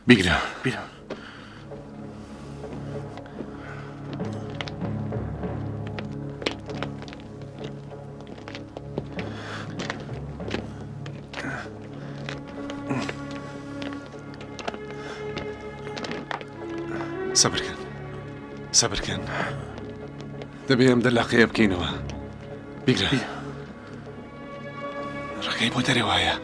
بیگرە. بیرە. سەبرکەن سەبرکەن دەبێ ئەم دەلاقەیە بکەینەوە بیگرە ڕێگەی بۆ دەرێ وایە.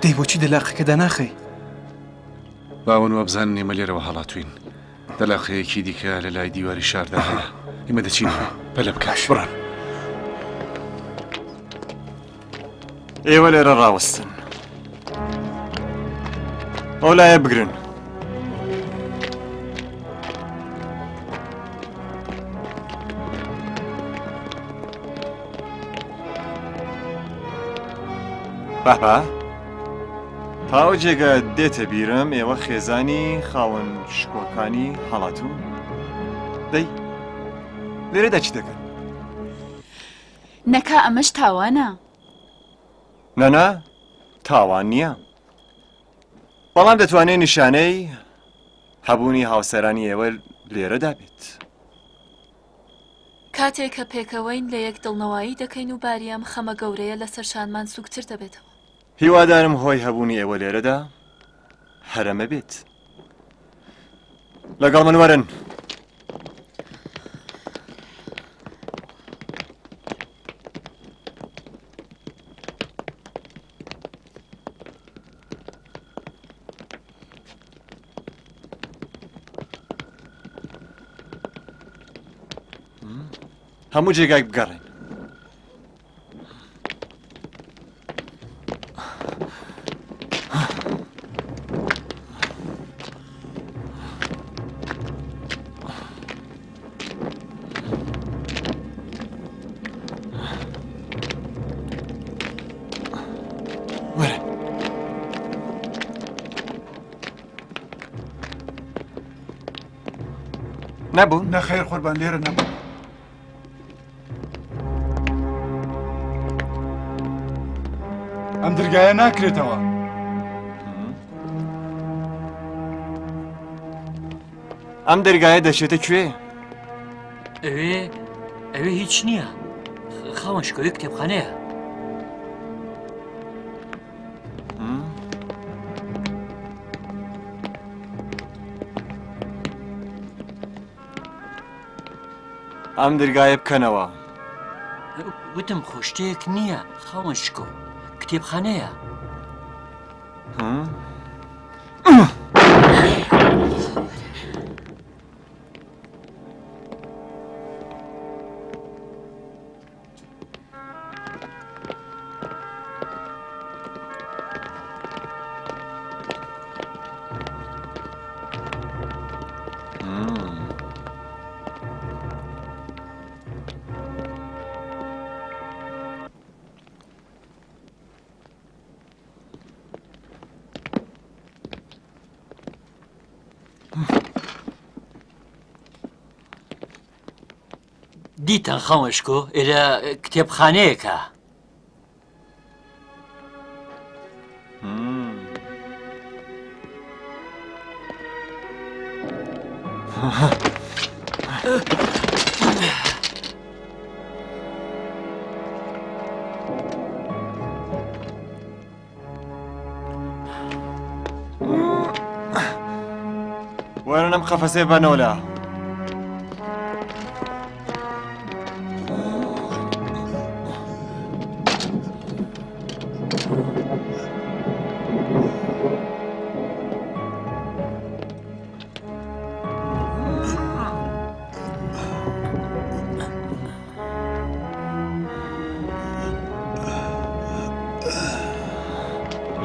دەی بۆچی دەلاقەکە داناخەی؟ باون وابزانن ئێمە لێرەوە هەڵاتوین دەلاقەیەکی دیکە لە لای دیواری شاردا هەیە ئێمە دەچینەوە پەلە بکە بڕان. ئێوە لێرە ڕاوەستن ئەو لایە بگرن. بابا تا ئەو جێگە دێتە بیرم ئێوە خێزانی خاوەن شکۆکانی هەڵاتوون دەی لێرەدا چی دەکەن؟ نەکا ئەمەش تاوانە؟ نەنا تاوان نییە بەڵام دەتوانێت نیشانەی هەبوونی هاوسەرانی ئێوە لێرەدا بێت. کاتێ کە پێکەوەین لە یەک دڵنەوایی دەکەین و باری ئەم خەمە گەورەیە لەسەر شانمان سووکتر دەبێتەوە. هیوادارم هۆی هەبوونی ئێوە لێرەدا هەرەمە بێت. لەگەڵ من وەرن. هەموو جێگایک بگەڕێن. وەرە. نەبوو؟ نەخێر قوربان لێرە نەبوو. ئەم درگایە ناکرێتەوە. ئەم دەرگایە دەچێتە کوێ؟ ئەوێ ئەوێ هیچ نییە خاوەن شکۆی کتێبخانەیە. ئەم درگایە بکەنەوە. وتم خۆ شتێک نییە خاوەن شکۆ کتێبخانەیە. دیتان خاوەن شکۆ ئێرە کتێبخانەیەکە. وەرن ئەم قەفەسەیە بەنەوە لا.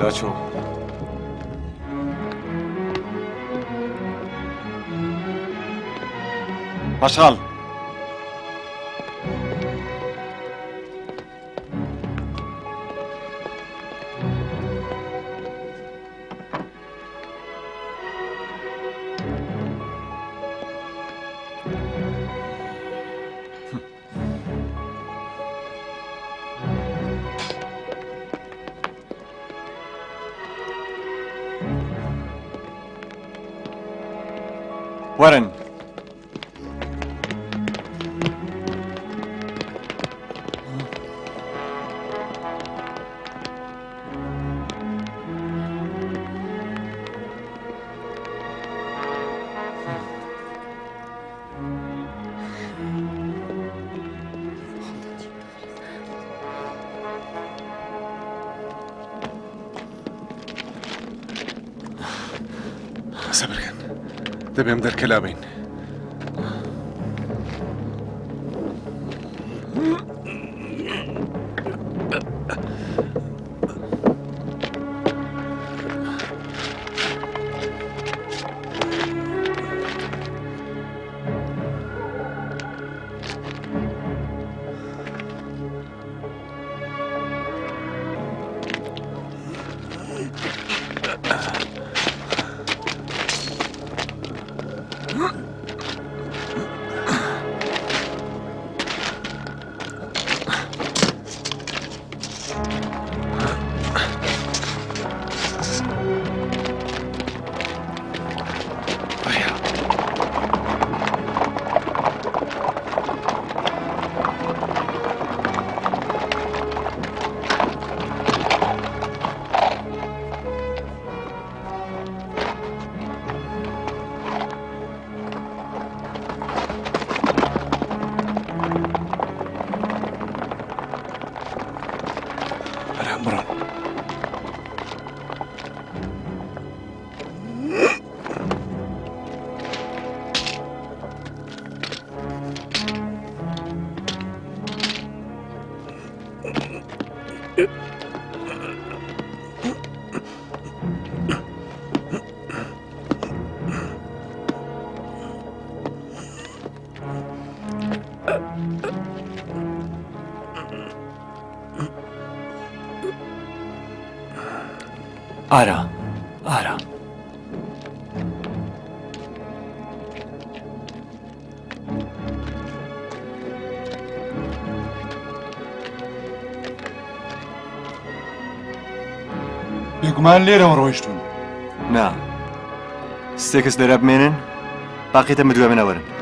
لاچۆ. مەشخەڵ. وەرن. سەبرکەن دەبێم دەرکەلا بین. بڕۆن. ئارام ئارام. بێگومان لێرەوە ڕۆیشتون. نا، سێ کەس لێرە بمێنن، باقیتە مدوێ منە وەرن.